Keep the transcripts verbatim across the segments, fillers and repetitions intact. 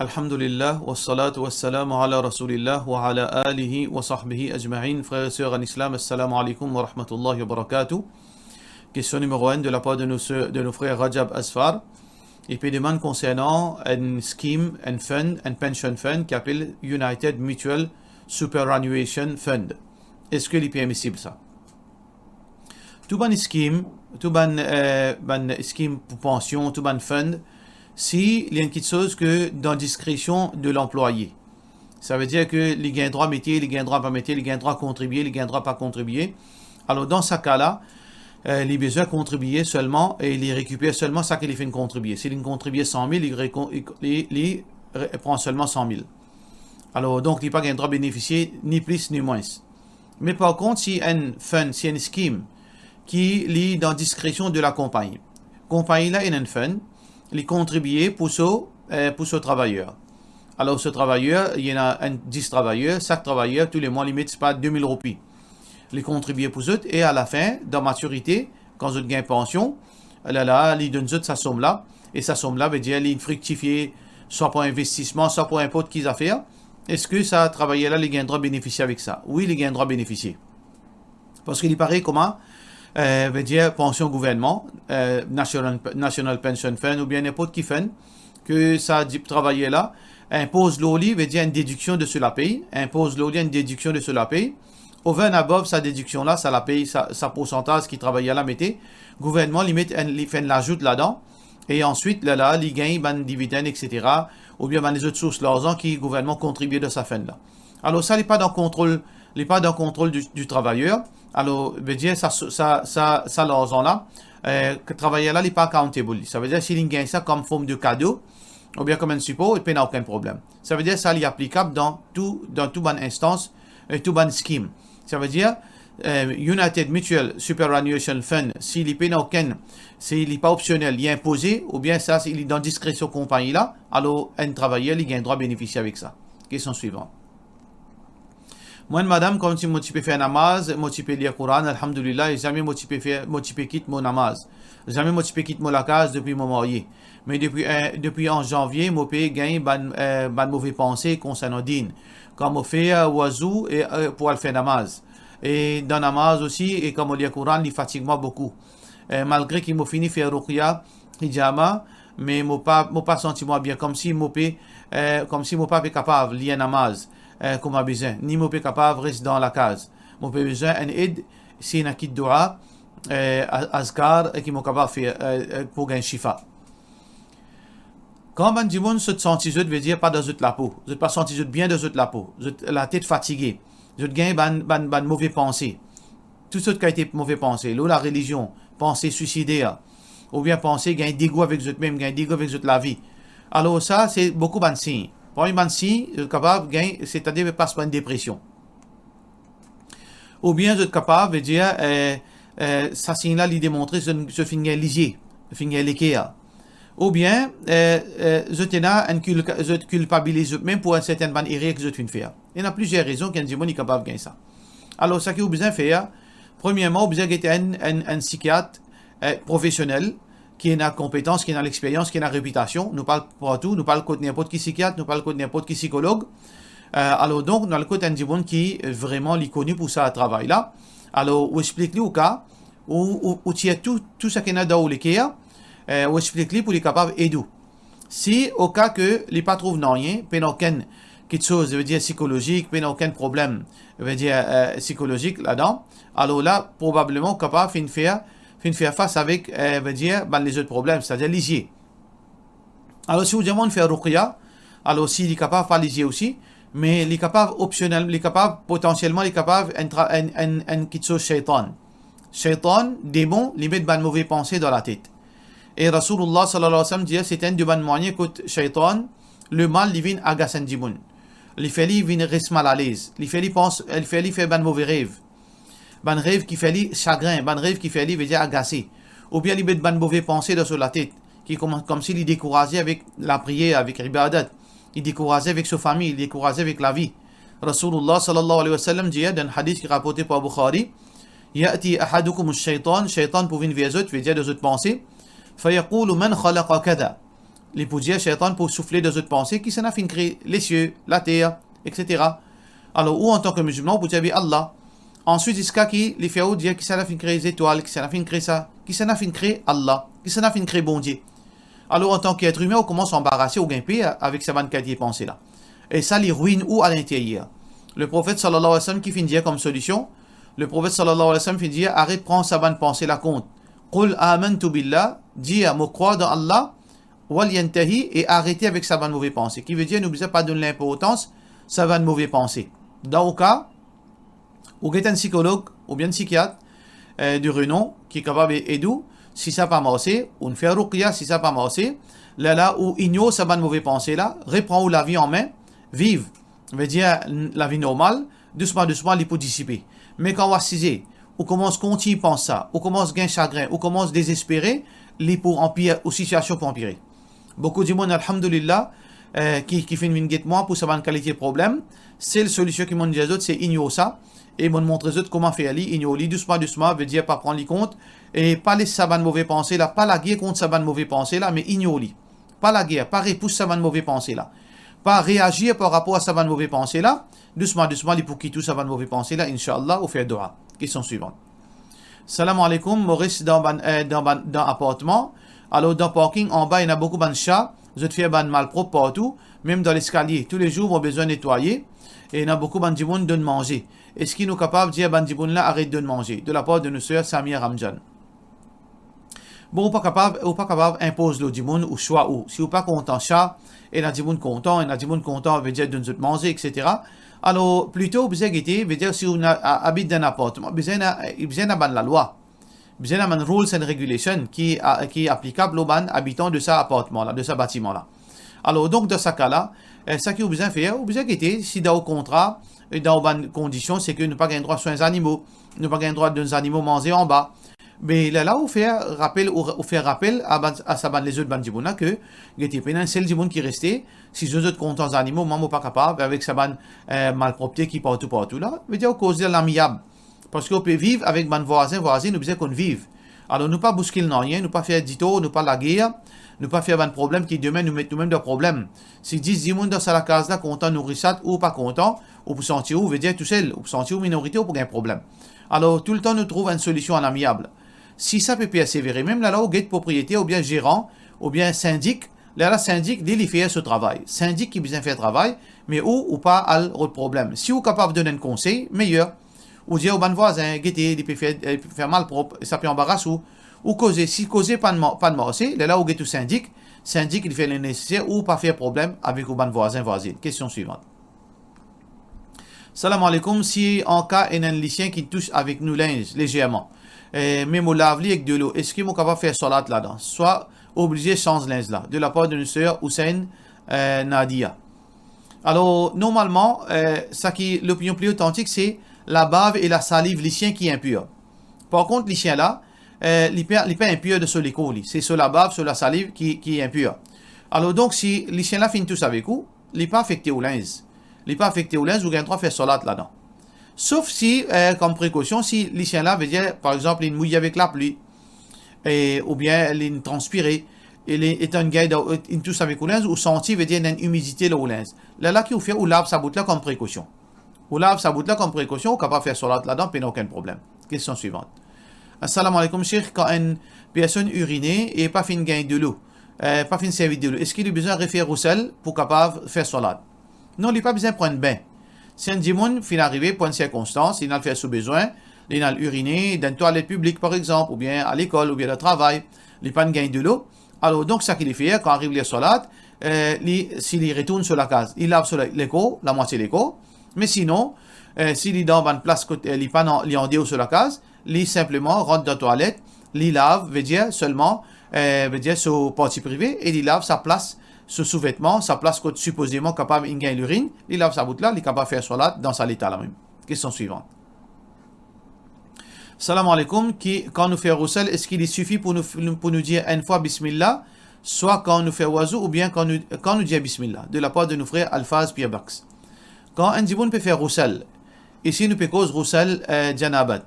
Alhamdulillah, wassalatu wassalamu ala Rasoulillah wa ala alihi wa sahbihi ajma'in. Frères et sœurs en islam, assalamu alaikum wa rahmatullahi wa barakatuh. Question numéro un de la part de nos sœurs, de nos frères Rajab Asfar. Li pe demann konsernan enn scheme, enn fund, enn pension fund ki apel United Mutual Superannuation Fund. Eski li permisib sa? Tou bann scheme, tou bann, eh, bann scheme pou pansion, tou bann fund, si li enn kiksoz ke dan diskresion de lanplwaye. Savedir ke li gagn drwa mete, li gagn drwa pa mete, li gagn drwa kontribie, li gagn drwa pa kontribie. Alor, dan sa ka la, eh, li bizin kontribie selman e li rekiper selman sa ki li finn kontribie. Si li kontribie san mil, li rekon-, li, li, li re-, pran selman san mil. Alor, donk, li pa gagn drwa benefisie ni plis ni mwins. Me par kont, si enn fund, si enn scheme ki li dan diskresion de la konpagni. Konpagni la ena enn fund, li kontribie pou so, eh, pou so travayer. Alor, so travayer, li ena enn dis travayer, sak travayer, tou le mwa, li met, sepa, de mil roupi. Li kontribie pou zot e alafin, dan matirite, kan zot gagn pansion, lerla, li donn zot sa som la, e sa som la, vedir li friktifie, swa pou investisman, swa pou ninport ki zafer. Eski sa travayer la, li gagn drwa benefisie avek sa? Wi, li gagn drwa benefisie. Parski li parey kouma, eh, vedir pansion gouvernman, eh, National, National Pension Fund oubien ninport ki fund, ke sa di-, travayer la, inpoz lor li, vedir enn dediksion de so lapey, inpoz lor li enn dediksion de so lapey, over and above sa dediksion la, sa lapey, sa, sa poursantaz ki travayer la mete, gouvernman li met enn, li fer enn lazout ladan, e answit, lerla, li gagn bann dividenn, et cetera, oubien bann lezot sours larzan ki gouvernman kontribie dan sa fund la. Alor sa, li pa dan kontrol, li pa dan kontrol di, di travayer. Alor, vedir sa, sa, sa, sa larzan la, eh, ke travayer la, li pa accountable. Savedir, si li gagn sa kom form de kado, oubien kom enn sipor, li pena okenn problem. Savedir, sa, li aplikab dan tou, dan tou bann instans, e tou bann scheme. Savedir, eh, United Mutual Superannuation Fund, si li pena okenn, si li pa opsionel, li inpoze, oubien sa, si li dan diskresion konpagni la, alor enn travayer, li gagn drwa benefisie avek sa. Kestion swivan. Mwa, madam, koumsi mo ti pe fer namaz, mo ti pe lir Koran, alhamdulillah, e zame mo ti pe fer, mo ti pe kit mo namaz. Zame mo ti pe kit mo lakaz depi mo marye. Me depi, eh, depi an zanvie, mo pe gagn bann, eh, bann move panse konsernan din. Kan mo fer, eh, wazou e, eh, pou al fer namaz. E dan namaz osi, e kan mo lir Koran, li fatig mwa boukou. Eh, malgre ki mo fini fer ruqya, hijama, me mo pa, mo pa santi mwa bien, koumsi mo pe, eh, koumsi mo pa pe kapav lir namaz, eh, kouma bizin, ni mo pe kapav res dan lakaz. Mo pe bizin enn ed, si ena kit doua, eh, a-, azkar, eh, ki mo kapav fer, eh, eh, pou gagn shifa. Kan bann dimoun zot santi zot, vedir pa dan zot lapo, zot pa santi zot bien dan zot lapo, zot latet fatige, zot gagn bann, bann, bann move panse, tou sort kalite move panse, lor larelizion, panse swisider, oubien panse gagn degou avek zot mem, gagn degou avek zot lavi. Alor sa, se boukou bann sign. Parmi bann sign, zot kapav gagn, setadir pas par enn depresion. Oubien zot kapav, vedir, eh, eh, sa sign la, li demontre zot, zot finn gagn lizie, finn gagn leker. Oubien, eh, eh, zot ena enn kil-, zot kilpabiliz zot mem pou enn sertenn bann erer ki zot finn fer. Ena plizier rezon ki enn dimoun li kapav gagn sa. Alor, sa ki ou bizin fer, premierman, ou bizin get enn, enn, enn sikiat, eh, profesionel, ki ena konpetans, ki ena lexperyans, ki ena repitasion. Nou pa al partou, nou pa al kot ninport ki sikiat, nou pa al kot ninport ki sikolog. Eh, alor donk, nou al kot enn dimoun ki, eh, vreman li koni pou sa travay la. Alor, ou explik li ou ka, ou, ou, ou tir tou, tou seki ena dan ou leker, eh, ou explik li pou li kapav ed ou. Si oka ke li pa trouv nanye, pena okenn kiksoz, vedir sikolozik, pena okenn problem, vedir, eh, sikolozik ladan, alor la, probableman, ou kapav finn fer, finn fer fas avek, eh, vedir, bann lezot problem, setadir lizie. Alor, si ou dir mwa fer ruqya, alor si li kapav pa lizie osi, me li kapav opsionel, li kapav potansielman, li kapav enn tra-, enn, enn, enn kiksoz sheytan. Sheytan, demon, li met bann move panse dan latet. E Rasoulullah sallallahu alayhi wa sallam dir, se enn de bann mwayin kot sheytan, lemal, li vinn agas enn dimoun. Li fer li vinn res malalez. Li fer li pans, li fer li fer bann move rev. Bann rev ki fer li sagrin, bann rev ki fer li, vedir, agase. Oubien li met bann move panse dan so latet, ki kouma, koumsi li dekouraze avek lapriyer, avek ibadat. Li dekouraze avek so fami, li dekouraze avek lavi. Rasoulullah sallallahu alayhi wa sallam dir, dan enn hadis ki raporte par Bukhari, "Ya'ti ahadukum ash-shaytan", sheytan pou vinn ver zot, vedir dan zot panse, "fa yaqulu man khalaqa kadha." Li pou dir Shaytan pou soufle dan zot panse, kisannla finn kre lesie, later, et cetera. Alor, ou antan ki mizilman, ou pou dir, "Be Allah." Answit, ziska ki li fer ou dir, "Kisannla finn kre zetwal, kisannla finn kre sa, kisannla finn kre Allah, kisannla finn kre Bondie?" Alor, antan ki et imin, ou koumans anbarase, ou gagn per avek sa bann kalite panse la. E sa, li rwinn ou alinteryer. Leprofet sallallahu alayhi wa sallam ki finn dir kom solision, Leprofet sallallahu alayhi wa sallam finn dir, "Aret pran sa bann panse la kont. Qul amantu billah, dir, mo krwar dan Allah, wal yantahi, e arete avek sa bann move panse." Ki vedir, nou bizin pa donn linportans sa bann move panse. Dan ou ka, ou get enn sikolog oubien enn sikiat, eh, de renom ki kapav ed ou. Si sa pa marse, ou fer ruqya, si sa pa marse, lerla ou ignor sa bann move panse la, repran ou lavi an me, viv, vedir, lavi normal, dousman, dousman, li pou disipe. Me kan ou asize, ou koumans kontign pans sa, ou koumans gagn sagrin, ou koumans dezespere, li pou anpir, ou sitiasion pou anpire. Boukou dimoun, alhamdulillah, eh, ki, ki finn vinn get mwa pou sa bann kalite problem. Sel solision ki monn dir zot, se ignor sa. E monn montre zot kouma fer li, ignor li dousman, dousman, vedir pa pran li kont. E pa les sa bann move panse la, pa lager kont sa bann move panse la, me ignor li. Pa lager, pa repous sa bann move panse la. Pa reazir par rapor a sa bann move panse la. Dousman, dousman, li pou kit ou sa bann move panse la, inshallah, ou fer doua. Kestion swivan. Salam aleykoum, mo res dan bann, eh, dan bann, dan apartman. Alor, dan parking anba, ena boukou bann sa, zot fer bann malprop partou, mem dan leskalie. Toulezour, mo bizin netwaye, e ena boukou bann dimoun donn manze. Eski nou kapav dir bann dimoun la aret donn manze? De lapar de nou ser Samia Ramjan. Bon, ou pa kapav, ou pa kapav inpoz lor dimoun ou swa ou. Si ou pa kontan sa, ena dimoun kontan, ena dimoun kontan, vedir donn zot manze, et cetera. Alor, plito ou bizin gete, vedir si ou ena, a-, abit dan enn apartman, bizin ena, bizin ena bann lalwa. Bizin ena bann rules and regulation ki, a-, ki aplikab lor bann abitan de sa apartman la, de sa batiman la. Alor, donk, dan sa ka la, eh, sa ki ou bizin fer, ou bizin gete si dan ou kontra, e dan ou bann kondision, se ke nou pa gagn drwa swin zanimo, nou pa gagn drwa donn zanimo manze anba. Me lerla ou fer rapel, ou, ou fer rapel a bann, a sa bann lezot bann dimoun la ke, gete, pena enn sel dimoun ki reste, si zot, zot kontan zanimo, mwa, mo pa kapav, avek sa bann, eh, malpropte ki partou, partou la, vedir ou koz li amiab. Parski ou pe viv avek bann vwazin, vwazin, ou bizin konn viv. Alor, nou pa bouskil nanye, nou pa fer ditor, nou pa lager, nou pa fer bann problem ki demin nou met noumem dan problem. Si dis dimoun dan sa lakaz la kontan nourisat, ou pa kontan, ou pou santi ou, vedir tousel, ou pou santi ou minorite, ou pou gagn problem. Alor, toultan nou trouv enn solision an amiab. Si sa pe persevere, mem lerla ou get propriyeter oubien zeran, oubien sindik, lerla sindik, li, li fer so travay. Sindik ki bizin fer travay, me ou, ou pa al rod problem. Si ou kapav donn enn konsey, meyer. Ou dir ou bann vwazin, gete, li pe fer, eh, fer malprop, sa pe anbaras ou. Ou koze, si koze pa, pa marse, lerla ou get ou sindik, sindik li fer le neseser, ou pa fer problem avek ou bann vwazin, vwazin. Kestion swivan. Salam aleykoum, si an ka ena enn lisien ki tous avek nou linz lezerman, eh, me mo lav li ek delo, eski mo kapav fer swalat ladan? Swa oblize sanz linz la? De lapar de nou ser Hussein, eh, Nadia. Alor, normalman, eh, sa ki lopinion pli otantik, se labav e lasaliv lisien ki inpir. Par kont, lisien la, eh, li pa, li pa inpir de so lekor li. Se so labav, so lasaliv ki, ki inpir. Alor, donk, si lisien la finn tous avek ou, li pa afekte ou linz. Li pa afekte ou linz, ou gagn drwa fer swalat ladan. Sof si, eh, kom prekosion, si lisien la, vedir, par exanp, li mouy avek lapli, e, oubien li transpire, e li, etan gagn dan, inn tous avek ou linz, ou santi, vedir, ena enn imidite lor ou linz. Lerla ki ou fer, ou lav sa bout la kom prekosion. Ou lav sa bout la kom prekosion, ou kapav fer swalat ladan, pena okenn problem. Kestion swivan. Assalamu alaikum, Sheikh. Kan enn personn irine e pa finn gagn delo, eh, pa finn servi delo, eski li bizin refer roussel pou kapav fer swalat? Non, li pa bizin pran enn bin. Si enn dimoun finn arive par enn sirkonstans, li al fer so bezwin, li al irine dan enn twalet piblik, par exanp, oubien a lekol, oubien dan travay, li pa'nn gagn delo, alor, donk, sa ki li fer, kan ariv ler swalat, eh, li, si li retourn so lakaz, li lav so le-, lekor, lamwatie lekor. Me sinon, eh, si li dan bann plas kot, eh, li pa dan, li andeor so lakaz, li sinpleman rant dan twalet, li lav, vedir selman, eh, vedir so parti prive, e li lav sa plas, so souvetman, sa plas kot sipozeman kapav inn gagn lirinn, li lav sa bout la, li kapav fer swalat dan sa leta la mem. Kestion swivan. Salam alaikum, ki, kan nou fer roussel, eski li sifi pou nou, pou nou dir enn fwa bismillah, swa kan nou fer wazou oubien kan nou, kan nou dir bismillah? De lapar de nou frer Alfaz Pierre Bax. Kan enn dimoun pe fer roussel, isi nou pe koz roussel, eh, janabat.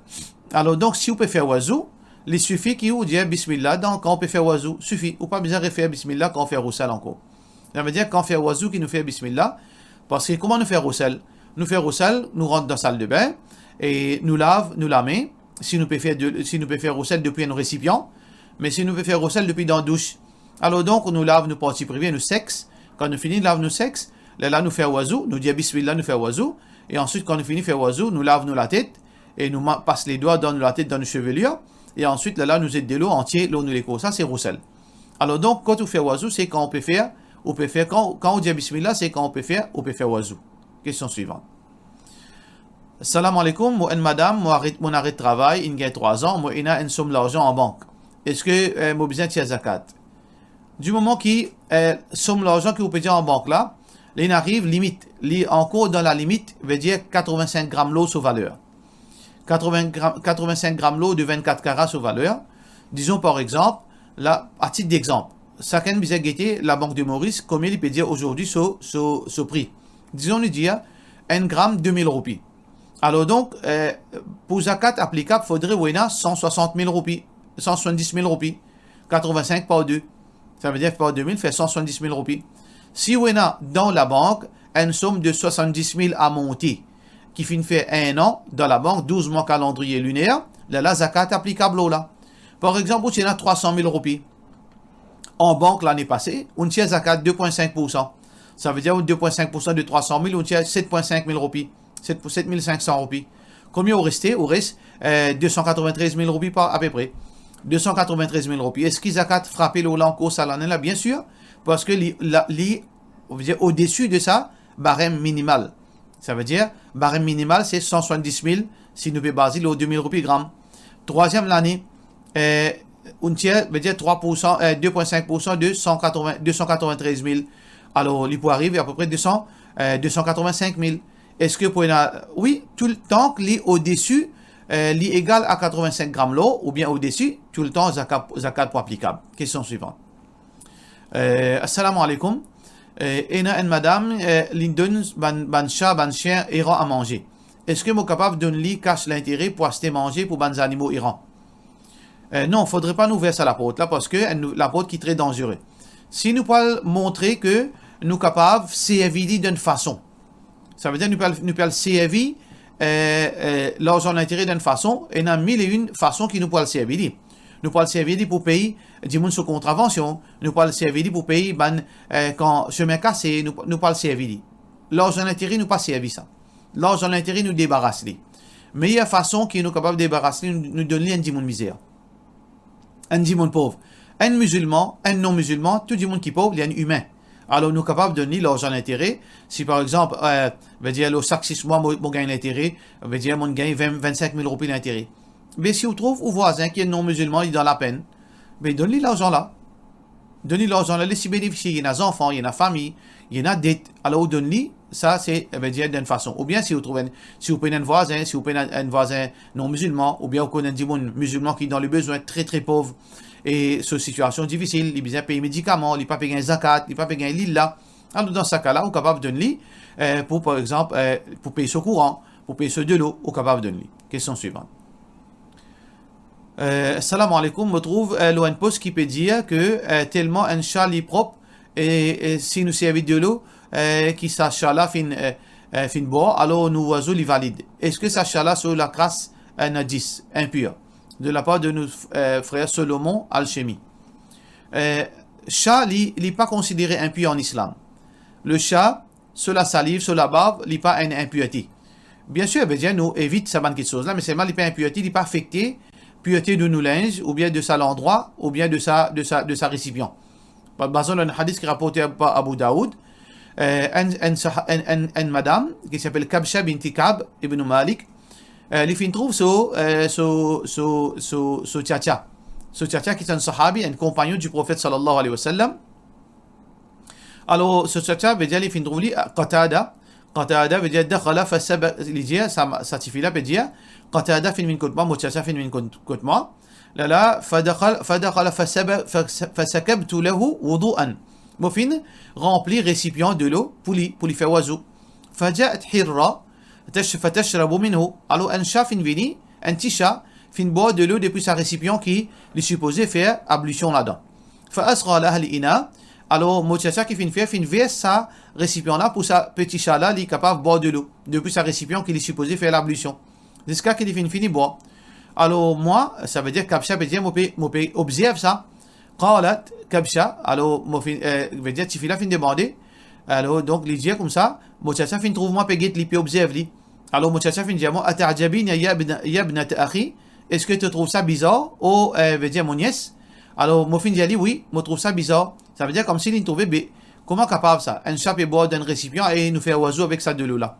Alor, donk, si ou pe fer wazou, Li sifi ki ou dir bismillah dan, kan ou pe fer wazou, sifi. Ou pa bizin refer bismillah kan ou fer rousel ankor. Savedir kan fer wazou ki nou fer bismillah, parski kouma nou fer rousel? Nou fer rousel, nou rant dan saldebin e nou lav nou lame, si nou pe fer de, si nou pe fer rousel depi enn resipian, me si nou pe fer rousel depi dan douch, alor donk nou lav nou parti prive, nou seks. Kan nou fini lav nou seks, lerla nou fer wazou, nou dir bismillah, nou fer wazou, e answit kan nou fini fer wazou, nou lav nou latet, e nou ma-, pas ledwa dan nou latet, dan nou sevelir, e answit lerla nou zet delo antie lor nou lekor. Sa se rousel. Alor donk, kan ou fer wazou, se kan ou pe fer, ou pe fer, kan, kan ou dir bismillah, se kan ou pe fer, ou pe fer wazou. Kestion swivan. Salam aleikoum, mo enn madam, mo aret, mo'nn aret travay, inn gagn trwa zan, mo ena enn som larzan an bank. Eski, eh, mo bizin tir zakat? Di moman ki, eh, som larzan ki ou pe dir an bank la, li'nn ariv limit, li ankor dan lalimit, vedir katrovin-sink gram lor so valer. Katrovin gram, katrovin-sink gram lor de vinn-kat kara so valer. Dizon par exanp, la, a tit dexanp, sakenn bizin gete Labank de Moris, komie li pe dir azordi so, so, so pri. Dizon nou dir enn gram de mil roupi. Alor donk, eh, pou zakat aplikab, fodre ou ena san swasant mil roupi, san swasanndis mil roupi, katrovin-sink par de. Savedir par de mil, fer san swasanndis mil roupi. Si ou ena dan labank enn som de swasanndis mil a monte, ki finn fer enn an dan labank, douz mwa kalandriye liner, lerla zakat aplikab lor la. Par exanp, ou ti ena trwa san mil roupi an bank lane pase, ou'nn tir zakat de pwin sink poursan. Savedir de pwin sink poursan de trwa san mil, ou'nn tir set pwin sink mil roupi, set, set mil sink san roupi. Komie ou reste? Ou res, eh, de san katrovin-trez mil roupi par apepre. De san katrovin-trez mil roupi. Eski zakat frape lor la ankor sa lane la? Bien sir, parski li, la, li, on va dir, odesi de sa barem minimal. Savedir, barem minimal, se san swasanndis mil, si nou pe baze lor de mil roupi gram. Trwaziem lane, eh, ou'nn tir, vedir trwa poursan, eh, de pwin sink poursan de san katrovin, de san katrovin-trez mil. Alor, li pou ariv apepre de san, eh, de san katrovin-sink mil. Eski pou ena, wi, toultan ki li odesi, eh, li egal a katrovin-sink gram lor, oubien odesi, toultan zakat, zakat pou aplikab. Kestion swivan. Eh, assalamu alaikum. Eh, ena enn madam, eh, li donn bann, bann sa, bann sien eran a manze. Eski mo kapav donn li kas lintere pou aste manze pou bann zanimo eran? Eh, non, fodre pa nou ouver sa laport la, parski enn laport ki tre danzere. Si nou pou al montre ki nou kapav servi li dan enn fason, savedir nou pe al, nou pe al servi, eh, eh, larzan lintere dan enn fason, ena mil e enn fason ki nou pou al servi li. Nou pou al servi li pou pey dimoun so kontravansion, nou pou al servi li pou pey bann, eh, kan semin kase, nou, nou pou al servi li. Larzan lintere, nou pa servi sa. Larzan lintere, nou debaras li. Meyer fason ki nou kapav debaras li, nou, nou donn li enn dimoun mizer. Enn dimoun pov. Enn mizilman, enn non-mizilman, tou dimoun ki pov, li enn imin. Alor, nou kapav donn li larzan lintere. Si, par exanp, eh, vedir, lor sak sis mwa, mo, mo gagn lintere, vedir, mo'nn gagn vin, vinn-sink mil roupi lintere. Be, si ou trouv ou vwazin ki enn non-mizilman, li dan lapenn, be, donn li larzan la. Donn li larzan la, les li benefisie, li ena zanfan, li ena fami, li ena det, alor ou donn li, sa se, vedir, dan enn fason. Oubien si ou trouv enn, si ou pena enn vwazin, si ou pena enn vwazin non-mizilman, oubien ou konn enn dimoun mizilman ki dan lebezwin, tre, tre pov, e so sitiasion difisil, li bizin pey medikaman, li pa pe gagn zakat, li pa pe gagn lil la, alor dan sa ka la, ou kapav donn li, eh, pou, par exanp, eh, pou pey so kouran, pou pey so delo, ou kapav donn li. Kestion swivan. Eh, salam alaikum, mo trouv, eh, lor enn post ki pe dir ki, eh, telman enn sa li prop, e, e si nou servi delo, eh, ki sa sa la finn, eh, eh, finn bwar, alor nou oiseau li valid. Eski sa sa la so lakras, eh, najis, inpur? De la part de nou, eh, frer Solomon Alchemy. Eh, sa li, li pa konsidere inpur an islam. Le sa, so lasaliv, so labav, li pa enn inpirte. Biensir, vedir nou evit sa bann kiksoz la, me selman li pa inpirte, li pa afekte pirte de nou linz, oubien de sa landrwa, oubien de sa, de sa, de sa resipian. Pa, bazé lor enn hadis ki raporte par Abu Daoud, eh, enn, enn sa-, enn, enn, enn madam ki ti apel Kabsha binti Ka'b ibn Malik, eh, li finn trouv so, eh, so, so, so, so tiatia. So tiatia ki ti enn sahabi, enn konpagnon di Profet sallallahu alayhi wa sallam. Alor, so tiatia, vedir li finn trouv li, eh, Qatada. Qatada, vedir dakhala fasaba-, li dir, sa, sa tifi la pe dir, Qatada finn vinn kot mwa, mo tiatia finn vinn kot, kot mwa. Lerla, fadakhal-, fadakhala fasaba-, fas-, fasakabtu lahu wudu'an. Mo finn ranpli resipian delo pou li, pou li fer wazou. Faja'at hirra, tash-, fatashrabu minhu. Alor, enn sa finn vini, enn ti sa, finn bwar delo depi sa resipian ki li sipoze fer ablusion ladan. Fa asgha laha al-ina, alor mo tir sa ki finn fer, finn vers sa resipian la pou sa peti sha la, li kapav bwar delo depi sa resipian ki li sipoze fer lablusion, ziska ki li finn fini bwar. Alor mwa, savedir Kabsha pe dir, mo pe, mo pe obzerv sa. Qalat Kabsha, alor mo finn, eh, vedir tifi la finn demande. Alor donk li dir koumsa, mo tir sa finn trouv mwa pe get li, pe obzerv li. Alor mo tir sa finn dir mwa, "Ata'jabina ya ibn-, ya ibnata akhi, eski to trouv sa bizar, o, eh, vedir mo nies?" Alor mo finn dir li, "Wi, mo trouv sa bizar." Savedir koumsi li trouve be, kouma kapav sa, enn sha pe bwar dan enn resipian e nou fer wazo avek sa delo la?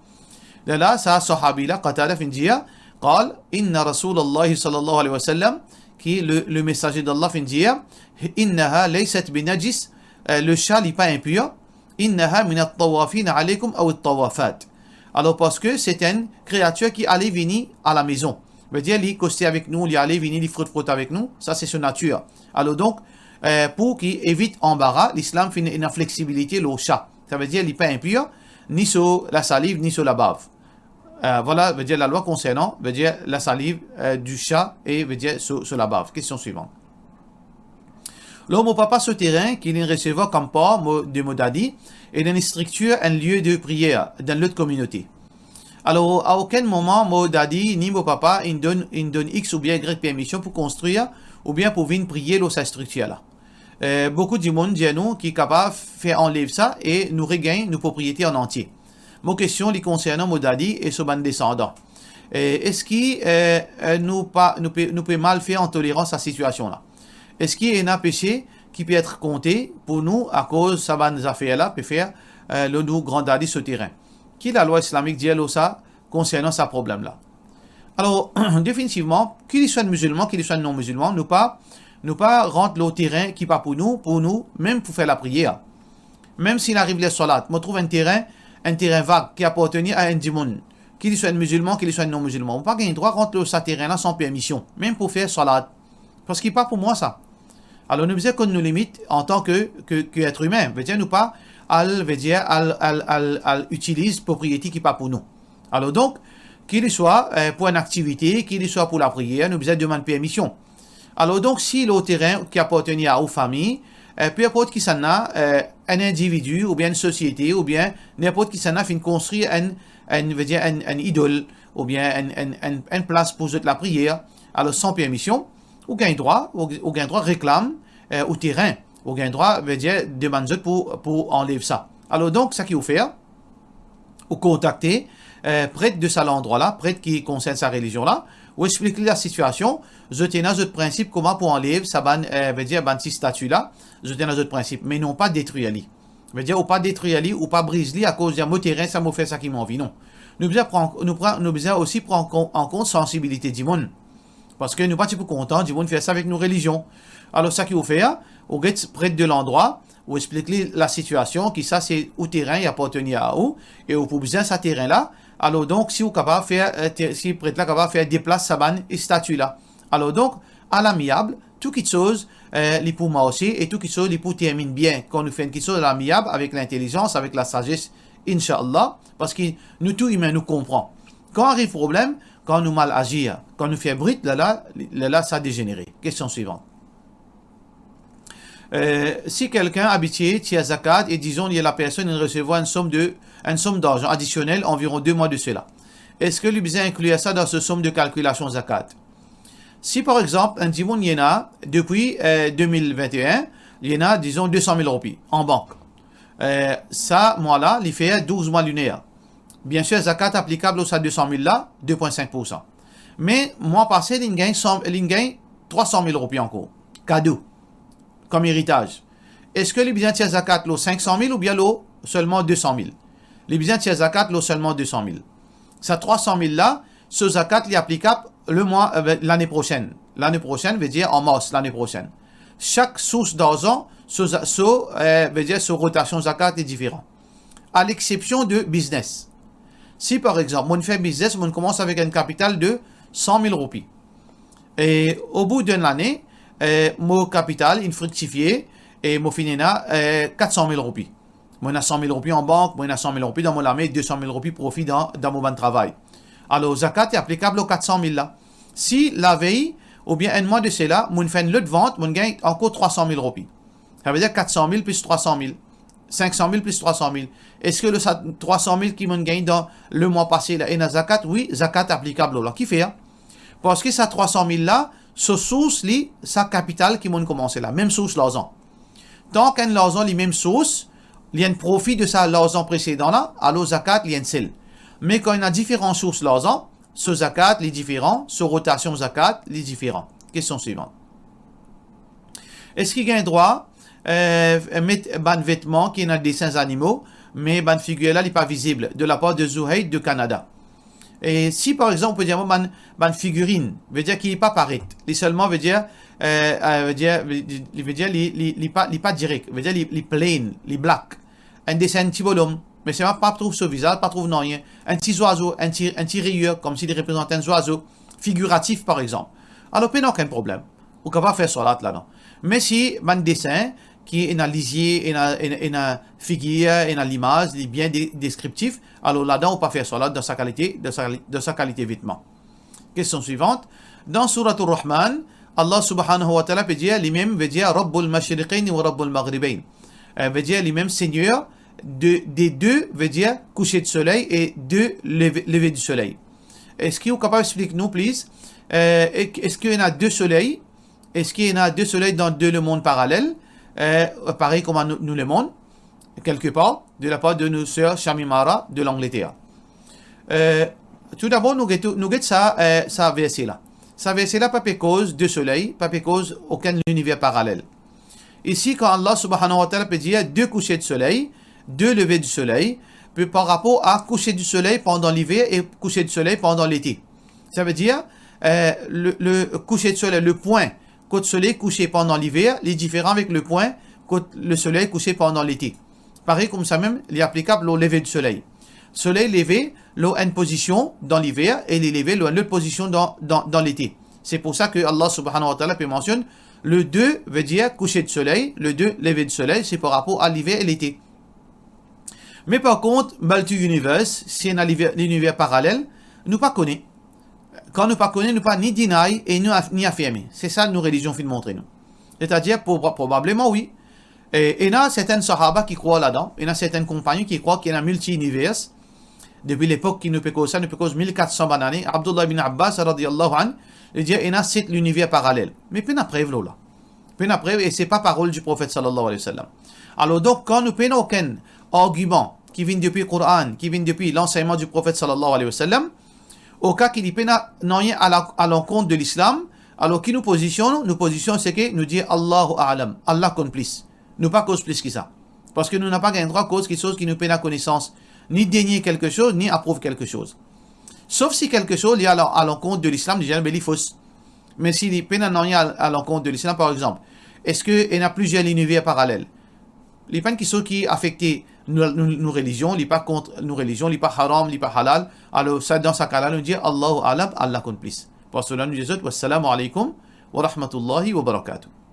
Lerla sa sahabi la, Qatada, finn dir, qal, "Inna Rasulallahi sallallahu alayhi wa sallam," ki le, le mesaze d'Allah finn dir, "Innaha laysat binajis," eh, le sha li pa inpir, "innaha minat tawafina alaykum aw at-tawafat." Alor parski se enn kreatir ki ale vini a lamezon. Vedir li koste avek nou, li ale vini, li frot frot avek nou, sa se so natir. Alor donk, eh, pou ki evit anbara, Lislam finn ena fleksibilite lor sha. Savedir li pa inpir, ni so lasaliv, ni so labav. Eh, vwala, vedir lalwa konsernan, vedir lasaliv, eh, di sha e vedir so, so labav. Kestion swivan. Lor mo papa so terin ki linn resevwar kom par mo, de mo dadi, ena enn striktir, enn lie de priyer dan lot kominote. Alor a okenn moman mo dadi ni mo papa inn donn, inn donn X oubien Y permision pou konstrir oubien pou vinn priye lor sa striktir la. Eh, boukou dimoun dir nou ki kapav fer anlev sa e nou regagn nou propriete an antie. Mo kestion li konsernan mo dadi e so bann desandan. Eh, eski, eh, eh, nou pa, nou pe, nou pe mal fer an tolerans sa sitiasion la? Eski ena pese ki pe et konte pou nou akoz sa bann zafer la pe fer, eh, lor nou grandadi so terin? Ki lalwa islamik dir lor sa, konsernan sa problem la? Alor, definitivman, ki li swa enn mizilman, ki li swa enn non-mizilman, nou pa, nou pa rant lor terin ki pa pou nou, pou nou, mem pou fer lapriyer. Mem si li ariv ler swalat, mo trouv enn terin, enn terin vag ki apartenir a enn dimoun, ki li swa enn mizilman, ki li swa enn non-mizilman, mo pa gagn drwa rant lor sa terin la san permision, mem pou fer swalat, parski pa pou mwa sa. Alor nou bizin konn nou limit antan ke, ke, ke et imin, vedir nou pa al, vedir al, al, al, al itiliz propriete ki pa pou nou. Alor donk, ki li swa, eh, pou enn aktivite, ki li swa pou lapriyer, nou bizin demann permision. Alor donk, si lor terin ki apartenir a ou fami, eh, pe inport kisannla, eh, enn individi oubien enn sosiete oubien ninport kisannla finn konstrir enn, enn, vedir enn, enn idol oubien enn, enn, enn, enn plas pou zot lapriyer, alor san permision, ou gagn drwa, ou, ou gagn drwa reklam, eh, ou terin, ou gagn drwa, vedir demann zot pou, pou anlev sa. Alor donk, sa ki ou fer, ou kontakte, eh, pret de sa landrwa la, pret ki konsern sa relizion la, ou explik li lasitiasion, zot ena zot prinsip kouma pou anlev sa bann, eh, vedir bann ti stati la, zot ena zot prinsip, me non pa detrir li. Vedir ou pa detrir li, ou pa briz li akoz dir mo terin sa, mo fer sa ki mo anvi, non. Nou bizin pran, nou pran, nou bizin osi pran kon-, an kont sansibilite dimoun. Parski nou pa ti pou kontan dimoun fer sa avek nou relizion. Alor sa ki ou fer, ou get pret de landrwa, ou explik li lasitiasion, ki sa se ou terin, li apartenir a ou, e ou pou bizin sa terin la. Alor donk, si ou kapav fer, eh, te-, si pret la kapav fer deplas sa bann stati la. Alor donk, a lamiab, tou kitsoz, eh, li pou marse e tou kitsoz li pou terminn bien. Kan nou fer enn kitsoz a lamiab, avek lintelizans, avek lasazes, inshallah, parski nou tou imin, nou konpran. Kan ariv problem, kan nou mal azir, kan nou fer brit, lerla, lerla sa dezenere. Kestion swivan. Eh, si kelkenn abitie tir zakat e dizon li, lapersonn inn resevwar enn som de, enn som darzan adisionel anviron de mwa de sela, eski li bizin inklir sa dan so som de kalkilasion zakat? Si par exanp enn dimoun li ena depi, eh, de mil vinte-e-enn, li ena dizon de san mil roupi an bank, eh, sa mwa la li fer douz mwa liner. Biensir zakat aplikab lor sa de san mil la, de pwin sink poursan. Me mwa pase linn gagn san, linn gagn trwa san mil roupi ankor, kado, kom eritaz. Eski li bizin tir zakat lor sink san mil oubien lor selman de san mil? Li bizin tir zakat lor selman de san mil. Sa trwa san mil la, so zakat li aplikab lemwa, eh, lane prosenn. Lane prosenn, vedir an mars lane prosenn. Sak sours darzan, so za-, so, eh, vedir so rotasion zakat li diferan. A lexsepsion de biznes. Si par exanp, mo'nn fer biznes, mo'nn koumans avek enn kapital de san mil roupi. E obou d'enn lane, eh, mo kapital inn friktifie e mo finn ena, eh, kat san mil roupi. Mo ena san mil roupi an bank, mo ena san mil roupi dan mo lame, de san mil roupi profi dan, dan mo bann travay. Alor, zakat li aplikab lor kat san mil la. Si lavey oubien enn mwa de sela, mo'nn fer enn lot vant, mo'nn gagn ankor trwa san mil roupi. Savedir kat san mil plis trwa san mil, sink san mil plis trwa san mil. Eski lor sa trwa san mil ki mo'nn gagn dan lemwa pase la, ena zakat? Wi, zakat aplikab lor la. Kifer? Parski sa trwa san mil la, so sours li, sa kapital ki mo'nn koumanse la, mem sours larzan. Tan ki enn larzan li mem sours, li enn profi de sa larzan presedan la, alor zakat li enn sel. Me kan ena diferan sours larzan, so zakat li diferan, so rotasion zakat li diferan. Kestion swivan. Eski gagn drwa, eh, met bann vetman ki ena desin zanimo, me bann figir la li pa vizib, de lapar de Zouhaid de Kanada? E si, par exanp, ou pe dir mwa bann, bann figirinn, vedir ki li pa paret, li selman, vedir, eh, eh, vedir, li, li, vedir li, li, li pa, li pa direk, vedir li, li plain, li black. Enn desin enn ti bolom, me selman pa trouv so vizaz, pa trouv nanye. Enn ti zwazo, enn ti, enn ti riyer, koumsi li reprezant enn zwazo, figiratif, par exanp. Alor, pena okenn problem. Ou kapav fer swalat ladan. Me si bann desin ki ena lizie, ena, ena, ena figir, ena limaz, li bien de-, deskriptif, alor ladan ou pa fer swalat dan sa kalite, dan sa, dan sa kalite vetman. Kestion swivan. Dan Souratour Rahman, Allah Subhanahu wa Ta'ala pe dir, limem vedir Rabbul Mashriqayn wa Rabbul Maghribayn. Eh, vedir limem Segner de, de de, vedir kouser di soley e de leve, leve di soley. Eski ou kapav explik nou, please? Eh, e-, eski ena de soley? Eski ena de soley dan de lemond paralel, eh, parey kouma nou, nou lemond, kelke par, de lapar de nou ser Shamim Ara de Langleter? Eh, toudabor, nou get, nou get sa, eh, sa verse la. Sa verse la pa pe koz de soley, pa pe koz okenn liniver paralel. Isi, kan Allah Subhanahu wa Ta'ala pe dir de kouser di soley, de leve di soley, pe par rapor a kouser di soley pandan liver e kouser di soley pandan lete. Savedir, eh, le, le kouser di soley, le pwin kot soley kouse pandan liver, li diferan avek le pwin kot le soley kouse pandan lete. Parey koumsa mem, li aplikab lor leve di soley. Soley leve lor enn pozision dan liver e li leve lor enn lot pozision dan, dan, dan lete. Se pou sa ke Allah Subhanahu wa Ta'ala pe mansionn le de vedir kouser di soley, le de leve di soley, se par rapor a liver e lete. Me par kont, multi-universe, si ena liver, liniver paralel, nou pa kone. Kan nou pa kone, nou pa ni deny e nou af-, ni afirme. Se sa nou relizion finn montre nou. Setadir, proba-, probableman, wi. E, ena sertin sahaba ki krwar ladan, ena sertin konpagnon ki krwar ki ena milti-univers. Depi lepok ki nou pe koz sa, nou pe koz mil kat san bann ane, Abdullah ibn Abbas, radiyallahu anhu, li dir, ena set liniver paralel. Me pena prev lor la. Pena prev, e se pa parol di Profet, sallallahu alayhi wa sallam. Alor donk, kan nou pena okenn argiman ki vinn depi Koran, ki vinn depi lansegnman di Profet, sallallahu alayhi wa sallam, oka ki li pena nanye a la-, a lankont de Lislam, alor ki nou pozision? Nou pozision, se ke nou dir, Allahu a'lam, Allah konn plis. Nou pa koz plis ki sa. Parski nou napa gagn drwa koz kiksoz ki nou pena konesans, ni denie kelke soz, ni aprouv kelke soz. Sof si kelke soz li a la-, a lankont de Lislam, deza, be li fos. Me si li pena nanye a, a lankont de Lislam, par exanp, eski ena plizier liniver paralel? Li pa enn kiksoz ki afekte nou, nou, nou relizion, li pa kont nou relizion, li pa haram, li pa halal. Alor sa, dan sa ka la, nou dir, Allahu a'lam, Allah konn plis. Par sela, nou dir zot, wassalamu alaykum wa rahmatullahi wa barakatuh.